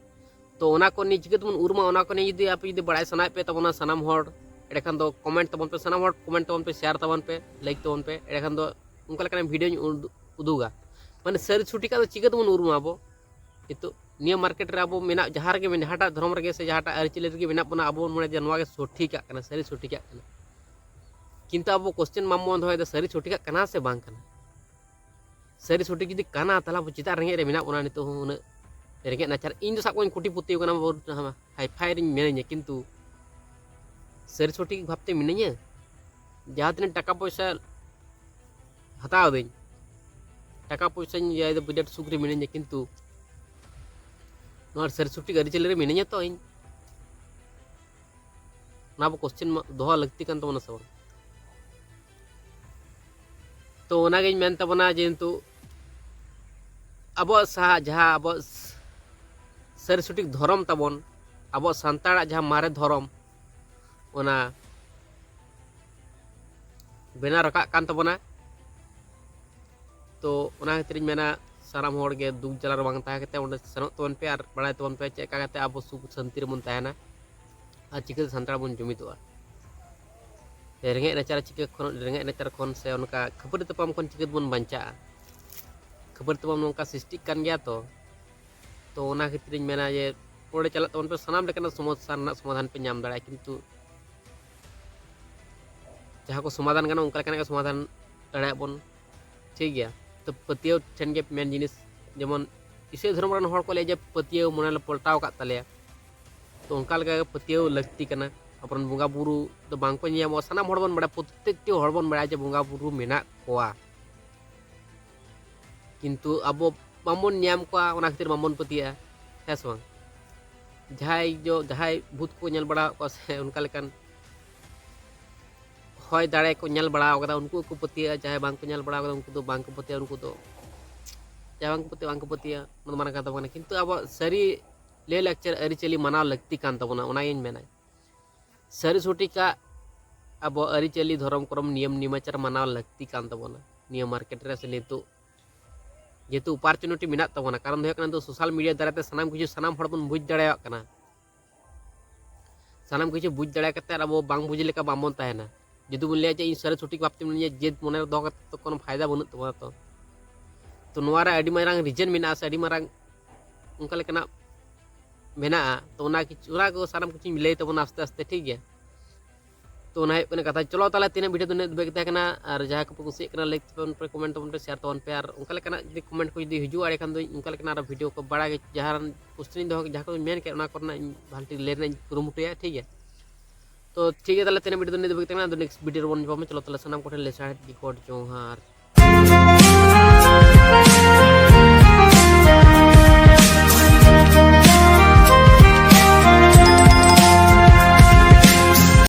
ᱛᱚ ᱚᱱᱟ ᱠᱚ ᱱᱤᱭᱮ ᱪᱤᱠᱟᱹ ᱛᱮᱵᱚᱱ ᱩᱨᱩᱢᱟ, ᱚᱱᱟ ᱠᱚ ᱱᱤᱭᱮ ᱡᱩᱫᱤ ᱟᱯᱮ ᱡᱩᱫᱤ ᱵᱟᱲᱟᱭ ᱥᱟᱱᱟᱭᱮᱫ ᱯᱮ ᱛᱟᱵᱚᱱᱟ ᱥᱟᱱᱟᱢ ᱦᱚᱲ, ᱮᱸᱰᱮᱠᱷᱟᱱ ᱫᱚ ᱠᱚᱢᱮᱱᱴ ᱛᱟᱵᱚᱱ ᱯᱮ, ᱥᱟᱱᱟᱢ ᱦᱚᱲ ᱠᱚᱢᱮᱱᱴ ᱛᱟᱵᱚᱱ ᱯᱮ, ᱥᱮᱭᱟᱨ ᱛᱟᱵᱚᱱ ᱯᱮ, ᱞᱟᱭᱤᱠ ᱛᱟᱵᱚᱱ ᱯᱮ, ᱮᱸᱰᱮᱠᱷᱟᱱ ᱫᱚ ᱚᱱᱠᱟ ᱞᱮᱠᱟᱱᱟᱜ ᱵᱷᱤᱰᱤᱭᱳᱧ ᱩᱫ-, ᱩᱫᱩᱜᱟ᱾ ᱢᱟᱱᱮ ᱥᱟᱹᱨᱤ ᱥᱚᱴᱷᱤᱠᱟᱜ ᱫᱚ ᱪᱤᱠᱟᱹ ᱛᱮᱵᱚᱱ ᱩᱨᱩᱢᱟ ᱟᱵᱚ? ᱱᱤᱛᱚᱜ ᱱᱤᱭᱟᱹ ᱢᱟᱨᱠᱮᱴ ᱨᱮ ᱟᱵᱚ ᱢᱮᱱᱟᱜ, ᱡᱟᱦᱟᱸ ᱨᱮᱜᱮ ᱢᱮᱱᱟᱜ, ᱡᱟᱦᱟᱸᱴᱟᱜ ᱫᱷᱚᱨᱚᱢ ᱨᱮᱜᱮ ᱥᱮ ᱡᱟᱦᱟᱸᱴᱟᱜ ᱟᱹᱨᱤᱪᱟᱹᱞᱤ ᱨᱮᱜᱮ ᱢᱮᱱᱟᱜ ᱵᱚᱱᱟ, ᱟᱵᱚ ᱵᱚᱱ ᱢᱚᱱᱮᱭᱟ ᱡᱮ ᱱᱚᱣᱟ ᱜᱮ ᱥᱚᱴᱷᱤᱠᱟᱜ ᱠᱟᱱᱟ, ᱥᱟᱹᱨᱤ ᱥᱚᱴᱷᱤᱠᱟᱜ ᱠᱟᱱᱟ᱾ ᱠᱤᱱᱛᱩ ᱟᱵᱚ ᱠᱚᱥᱪᱮᱱ ᱵᱟᱝᱵᱚᱱ ᱫᱚᱦᱚᱭᱮᱫᱟ, ᱥᱟᱹᱨᱤ ᱥᱚᱴᱷᱤᱠᱟᱜ ᱠᱟᱱᱟ ᱥᱮ ᱵᱟᱝ ᱠᱟᱱᱟ? ᱥᱟᱹᱨᱤ ᱥᱚᱴᱷᱤᱠ ᱡᱩᱫᱤ ᱠᱟᱱᱟ, ᱛᱟᱦᱚᱞᱮ ᱟᱵᱚ ᱪᱮᱫᱟᱜ ᱨᱮᱸᱜᱮᱡ ᱨᱮ ᱢᱮᱱᱟᱜ ᱵᱚᱱᱟ ᱱᱤᱛᱚᱜ ᱦᱚᱸ ᱩᱱᱟᱹᱜ ᱨᱮᱸᱜᱮᱡ ᱱᱟᱪᱟᱨ? ᱤᱧ ᱫᱚ ᱥᱟᱵ ᱠᱚᱧ ᱠᱳᱴᱤᱯᱚᱛᱤ ᱠᱟᱱᱟ, ᱦᱟᱭ ᱯᱷᱟᱭ ᱨᱤᱧ ᱢᱤᱱᱟᱹᱧᱟ, ᱠᱤᱱᱛᱩ ᱥᱟᱹᱨᱤ ᱥᱚᱴᱷᱤᱠ ᱵᱷᱟᱵᱽᱛᱮ ᱢᱤᱱᱟᱹᱧᱟ? ᱡᱟᱦᱟᱸ ᱛᱤᱱᱟᱹᱜ ᱴᱟᱠᱟ ᱯᱚᱭᱥᱟ ᱦᱟᱛᱟᱣ ᱫᱟᱹᱧ, ᱴᱟᱠᱟ ᱯᱚᱭᱥᱟᱧ ᱤᱭᱟᱹᱭᱮᱫᱟ, ᱵᱤᱨᱟᱴ ᱥᱩᱠ ᱨᱮ ᱢᱤᱱᱟᱹᱧᱟ, ᱠᱤᱱᱛᱩ ᱱᱚᱣᱟ ᱥᱟᱹᱨᱤ ᱥᱚᱴᱷᱤᱠ ᱟᱹᱨᱤᱪᱟᱹᱞᱤ ᱨᱮ ᱢᱤᱱᱟᱹᱧᱟ ᱛᱚ ᱤᱧ? ᱚᱱᱟ ᱟᱵᱚ ᱠᱚᱥᱪᱮᱱ ᱫᱚᱦᱚ ᱞᱟᱹᱠᱛᱤ ᱠᱟᱱ ᱛᱟᱵᱚᱱᱟ ᱥᱮ ᱵᱟᱝ? ᱛᱚ ᱚᱱᱟᱜᱤᱧ ᱢᱮᱱ ᱛᱟᱵᱚᱱᱟ ᱡᱮ ᱱᱤᱛᱚᱜ ᱟᱵᱚᱣᱟᱜ ᱥᱟ-, ᱡᱟᱦᱟᱸ ᱟᱵᱚᱣᱟᱜ ᱥ-, ᱥᱟᱹᱨᱤ ᱥᱚᱴᱷᱤᱠ ᱫᱷᱚᱨᱚᱢ ᱛᱟᱵᱚᱱ, ᱟᱵᱚᱣᱟᱜ ᱥᱟᱱᱛᱟᱲᱟᱜ ᱡᱟᱦᱟᱸ ᱢᱟᱨᱮ ᱫᱷᱚᱨᱚᱢ, ᱚᱱᱟ ᱵᱮᱱᱟᱣ ᱨᱟᱠᱟᱵ ᱠᱟᱱ ᱛᱟᱵᱚᱱᱟ᱾ ᱛᱚ ᱚᱱᱟ ᱠᱷᱟᱹᱛᱤᱨᱤᱧ ᱢᱮᱱᱟ, ᱥᱟᱱᱟᱢ ᱦᱚᱲ ᱜᱮ ᱫᱩᱠ ᱡᱟᱞᱟ ᱨᱮ ᱵᱟᱝ ᱛᱟᱦᱮᱸ ᱠᱟᱛᱮ ᱚᱸᱰᱮ ᱥᱮᱱᱚᱜ ᱛᱟᱵᱚᱱ ᱯᱮ ᱟᱨ ᱵᱟᱲᱟᱭ ᱛᱟᱵᱚᱱ ᱯᱮ ᱪᱮᱫ ᱞᱮᱠᱟ ᱠᱟᱛᱮ ᱟᱵᱚ ᱥᱩᱠ ᱥᱟᱱᱛᱤ ᱨᱮᱵᱚᱱ ᱛᱟᱦᱮᱱᱟ ᱟᱨ ᱪᱤᱠᱟᱹᱛᱮ ᱥᱟᱱᱛᱟᱲ ᱵᱚᱱ ᱡᱩᱢᱤᱫᱚᱜᱼᱟ᱾ ᱨᱮᱸᱜᱮᱡ ᱱᱟᱪᱟᱨ ᱪᱤᱠᱟᱹ ᱠᱷᱚᱱ, ᱨᱮᱸᱜᱮᱡ ᱱᱟᱪᱟᱨ ᱠᱷᱚᱱ ᱥᱮ ᱚᱱᱠᱟ ᱠᱷᱟᱹᱯᱟᱹᱨᱤ ᱛᱟᱯᱟᱢ ᱠᱷᱚᱱ ᱪᱤᱠᱟᱹ ᱛᱮᱵᱚᱱ ᱵᱟᱧᱪᱟᱜᱼᱟ? ᱠᱷᱟᱹᱯᱟᱹᱨᱤ ᱛᱟᱯᱟᱢ ᱱᱚᱝᱠᱟ ᱥᱨᱤᱥᱴᱤᱜ ᱠᱟᱱ ᱜᱮᱭᱟ ᱛᱚ᱾ ᱛᱚ ᱚᱱᱟ ᱠᱷᱟᱹᱛᱤᱨᱤᱧ ᱢᱮᱱᱟ ᱡᱮ ᱯᱚᱨᱮ ᱪᱟᱞᱟᱜ ᱛᱟᱵᱚᱱ ᱯᱮ, ᱥᱟᱱᱟᱢ ᱞᱮᱠᱟᱱᱟᱜ ᱥᱚᱢᱚᱥᱥᱟ ᱨᱮᱱᱟᱜ ᱥᱚᱢᱟᱫᱷᱟᱱ ᱯᱮ ᱧᱟᱢ ᱫᱟᱲᱮᱭᱟᱜᱼᱟ᱾ ᱠᱤᱱᱛᱩ ᱡᱟᱦᱟᱸ ᱠᱚ ᱥᱚᱢᱟᱫᱷᱟᱱ ᱜᱟᱱᱚᱜ, ᱚᱱᱠᱟ ᱞᱮᱠᱟᱱᱟᱜ ᱜᱮ ᱥᱚᱢᱟᱫᱷᱟᱱ ᱫᱟᱲᱮᱭᱟᱜ ᱵᱚᱱ, ᱴᱷᱤᱠ ᱜᱮᱭᱟ? ᱛᱚ ᱯᱟᱹᱛᱭᱟᱹᱣ ᱴᱷᱮᱱ ᱜᱮ ᱢᱮᱱ ᱡᱤᱱᱤᱥ, ᱡᱮᱢᱚᱱ ᱤᱥᱟᱹᱭ ᱫᱷᱚᱨᱚᱢ ᱨᱮᱱ ᱦᱚᱲ ᱠᱚ ᱞᱟᱹᱭᱟ ᱡᱮ ᱯᱟᱹᱛᱭᱟᱹᱣ ᱢᱚᱱᱮ ᱞᱮ ᱯᱟᱞᱴᱟᱣ ᱟᱠᱟᱫ ᱛᱟᱞᱮᱭᱟ᱾ ᱛᱚ ᱚᱱᱠᱟ ᱞᱮᱠᱟ ᱜᱮ ᱯᱟᱹᱛᱭᱟᱹᱣ ᱞᱟᱹᱠᱛᱤ ᱠᱟᱱᱟ᱾ ᱟᱵᱚᱨᱮᱱ ᱵᱚᱸᱜᱟ ᱵᱩᱨᱩ ᱫᱚ ᱵᱟᱝ ᱠᱚ ᱧᱮᱧᱟᱢᱚᱜᱼᱟ᱾ ᱥᱟᱱᱟᱢ ᱦᱚᱲ ᱵᱚᱱ ᱵᱟᱲᱟᱭᱟ, ᱯᱨᱚᱛᱛᱮᱠᱴᱤ ᱦᱚᱲ ᱵᱚᱱ ᱵᱟᱲᱟᱭᱟ ᱡᱮ ᱵᱚᱸᱜᱟ ᱵᱩᱨᱩ ᱢᱮᱱᱟᱜ ᱠᱚᱣᱟ, ᱠᱤᱱᱛᱩ ᱟᱵᱚ ᱵᱟᱝᱵᱚᱱ ᱧᱟᱢ ᱠᱚᱣᱟ, ᱚᱱᱟ ᱠᱷᱟᱹᱛᱤᱨ ᱵᱟᱝᱵᱚᱱ ᱯᱟᱹᱛᱭᱟᱹᱜᱼᱟ, ᱦᱮᱸ ᱥᱮ ᱵᱟᱝ? ᱡᱟᱦᱟᱸᱭ ᱡᱚ ᱡᱟᱦᱟᱸᱭ ᱵᱷᱩᱛ ᱠᱚ ᱧᱮᱞ ᱵᱟᱲᱟ ᱟᱠᱟᱫ ᱠᱚᱣᱟ ᱥᱮ ᱚᱱᱠᱟ ᱞᱮᱠᱟᱱ ᱦᱚᱭ ᱫᱟᱲᱮ ᱠᱚ ᱧᱮᱞ ᱵᱟᱲᱟ ᱟᱠᱟᱫᱟ, ᱩᱱᱠᱩ ᱠᱚ ᱯᱟᱹᱛᱭᱟᱹᱜᱼᱟ᱾ ᱡᱟᱦᱟᱸᱭ ᱵᱟᱝ ᱠᱚ ᱧᱮᱞ ᱵᱟᱲᱟ ᱟᱠᱟᱫᱟ, ᱩᱱᱠᱩ ᱫᱚ ᱵᱟᱝ ᱠᱚ ᱯᱟᱹᱛᱭᱟᱹᱜᱼᱟ᱾ ᱩᱱᱠᱩ ᱫᱚ ᱡᱟᱦᱟᱸᱭ ᱵᱟᱝ ᱠᱚ ᱯᱟᱹᱛᱭᱟᱹᱜᱼᱟ, ᱵᱟᱝ ᱠᱚ ᱯᱟᱹᱛᱭᱟᱹᱜᱼᱟ, ᱚᱱᱟ ᱫᱚ ᱢᱟᱨᱟᱝ ᱠᱟᱛᱷᱟ ᱵᱟᱝ ᱠᱟᱱᱟ᱾ ᱠᱤᱱᱛᱩ ᱟᱵᱚᱣᱟᱜ ᱥᱟᱹᱨᱤ ᱞᱟᱹᱭ ᱞᱟᱠᱪᱟᱨ ᱟᱹᱨᱤᱪᱟᱹᱞᱤ ᱢᱟᱱᱟᱣ ᱞᱟᱹᱠᱛᱤ ᱠᱟᱱ ᱛᱟᱵᱚᱱᱟ, ᱚᱱᱟᱜᱤᱧ ᱢᱮᱱᱟ᱾ ᱥᱟᱹᱨᱤ ᱥᱚᱴᱷᱤᱠᱟᱜ ᱟᱵᱚ ᱟᱹᱨᱤᱪᱟᱹᱞᱤ, ᱫᱷᱚᱨᱚᱢ ᱠᱚᱨᱚᱢ, ᱱᱤᱭᱚᱢ ᱱᱤᱢᱟᱪᱟᱨ ᱢᱟᱱᱟᱣ ᱞᱟᱹᱠᱛᱤ ᱠᱟᱱ ᱛᱟᱵᱚᱱᱟ ᱱᱤᱭᱟᱹ ᱢᱟᱨᱠᱮᱴ ᱨᱮ ᱥᱮ ᱱᱤᱛᱚᱜ, ᱡᱮᱦᱮᱛᱩ ᱚᱯᱚᱨᱪᱩᱱᱤᱴᱤ ᱢᱮᱱᱟᱜ ᱛᱟᱵᱚᱱᱟ᱾ ᱠᱟᱨᱚᱱ ᱫᱚ ᱦᱩᱭᱩᱜ ᱠᱟᱱᱟ, ᱱᱤᱛᱚᱜ ᱥᱳᱥᱟᱞ ᱢᱤᱰᱤᱭᱟ ᱫᱟᱨᱟᱭ ᱛᱮ ᱥᱟᱱᱟᱢ ᱠᱤᱪᱷᱩ ᱥᱟᱱᱟᱢ ᱦᱚᱲ ᱵᱚᱱ ᱵᱩᱡᱽ ᱫᱟᱲᱮᱭᱟᱜ ᱠᱟᱱᱟ᱾ ᱥᱟᱱᱟᱢ ᱠᱤᱪᱷᱩ ᱵᱩᱡᱽ ᱫᱟᱲᱮ ᱠᱟᱛᱮ ᱟᱵᱚ ᱵᱟᱝ ᱵᱩᱡᱽ ᱞᱮᱠᱟ ᱵᱟᱝᱵᱚᱱ ᱛᱟᱦᱮᱱᱟ᱾ ᱡᱩᱫᱤ ᱵᱚᱱ ᱞᱟᱹᱭᱟ ᱡᱮ ᱤᱧ ᱥᱟᱹᱨᱤ ᱥᱚᱴᱷᱤᱠ ᱵᱷᱟᱵᱽᱛᱮ ᱢᱤᱱᱟᱹᱧᱟ, ᱡᱮᱫ ᱢᱚᱱᱮ ᱨᱮ ᱫᱚᱦᱚ ᱠᱟᱛᱮ ᱛᱚ ᱠᱳᱱᱳ ᱯᱷᱟᱭᱫᱟ ᱵᱟᱹᱱᱩᱜ ᱛᱟᱵᱚᱱᱟ᱾ ᱛᱚ, ᱛᱚ ᱱᱚᱣᱟ ᱨᱮ ᱟᱹᱰᱤ ᱢᱟᱨᱟᱝ ᱨᱤᱡᱮᱱ ᱢᱮᱱᱟᱜᱼᱟ ᱥᱮ ᱟᱹᱰᱤ ᱢᱟᱨᱟᱝ ᱚᱱᱠᱟ ᱞᱮᱠᱟᱱᱟᱜ ᱢᱮᱱᱟᱜᱼᱟ᱾ ᱛᱚ ᱚᱱᱟ ᱠᱤᱪᱷᱩ, ᱚᱱᱟ ᱠᱚ ᱥᱟᱱᱟᱢ ᱠᱤᱪᱷᱩᱧ ᱞᱟᱹᱭ ᱛᱟᱵᱚᱱᱟ ᱟᱥᱛᱮ ᱟᱥᱛᱮ, ᱴᱷᱤᱠ ᱜᱮᱭᱟ? ᱛᱚ ᱚᱱᱟ ᱦᱩᱭᱩᱜ ᱠᱟᱱᱟ ᱠᱟᱛᱷᱟ᱾ ᱪᱚᱞᱚ ᱛᱟᱦᱚᱞᱮ ᱛᱮᱦᱮᱧᱟᱜ ᱵᱷᱤᱰᱤᱭᱳ ᱫᱚ ᱤᱱᱟᱹᱜ ᱫᱷᱟᱹᱵᱤᱡ ᱜᱮ ᱛᱟᱦᱮᱸ ᱠᱟᱱᱟ᱾ ᱟᱨ ᱡᱟᱦᱟᱸᱭ ᱠᱚᱯᱮ ᱠᱩᱥᱤᱭᱟᱜ ᱠᱟᱱᱟ, ᱞᱟᱭᱤᱠ ᱛᱟᱵᱚᱱ ᱯᱮ, ᱠᱚᱢᱮᱱᱴ ᱛᱟᱵᱚᱱ ᱯᱮ, ᱥᱮᱭᱟᱨ ᱛᱟᱵᱚᱱ ᱯᱮ᱾ ᱟᱨ ᱚᱱᱠᱟ ᱞᱮᱠᱟᱱᱟᱜ ᱡᱩᱫᱤ ᱠᱚᱢᱮᱱᱴ ᱠᱚ ᱡᱩᱫᱤ ᱦᱤᱡᱩᱜᱼᱟ, ᱮᱸᱰᱮᱠᱷᱟᱱ ᱫᱚ ᱚᱱᱠᱟ ᱞᱮᱠᱟᱱᱟᱜ ᱟᱨᱚ ᱵᱷᱤᱰᱤᱭᱳ ᱠᱚ ᱵᱟᱲᱟ ᱜᱮ, ᱡᱟᱦᱟᱸ ᱠᱚᱥᱪᱮᱱ ᱤᱧ ᱫᱚᱦᱚ, ᱡᱟᱦᱟᱸ ᱠᱚ ᱢᱮᱱ ᱠᱮᱫ, ᱚᱱᱟ ᱠᱚᱨᱮᱱᱟᱜ ᱤᱧ ᱵᱷᱟᱞᱮ ᱴᱷᱤᱠ ᱞᱟᱹᱭ ᱨᱮᱱᱟᱜ ᱤᱧ ᱠᱩᱨᱩᱢᱩᱴᱩᱭᱟ, ᱴᱷᱤᱠ ᱜᱮᱭᱟ? ᱛᱚ ᱴᱷᱤᱠ ᱜᱮᱭᱟ, ᱛᱟᱦᱚᱞᱮ ᱛᱮᱦᱮᱧᱟᱜ ᱵᱷᱤᱰᱤᱭᱳ ᱫᱚ ᱤᱱᱟᱹᱜ ᱫᱷᱟᱹᱵᱤᱡ ᱜᱮ ᱛᱟᱦᱮᱸ ᱠᱟᱱᱟ᱾ ᱟᱫᱚ ᱱᱮᱠᱥᱴ ᱵᱷᱤᱰᱤᱭᱳ ᱨᱮᱵᱚᱱ ᱧᱟᱯᱟᱢᱟ᱾ ᱪᱚᱞᱚ ᱛᱟᱦᱚᱞᱮ ᱥᱟᱱᱟᱢ ᱠᱚᱴᱷᱮᱱ ᱞᱮ ᱥᱟᱦᱮᱫ ᱜᱮ ᱜᱚᱰ ᱡᱚᱦᱟᱨ᱾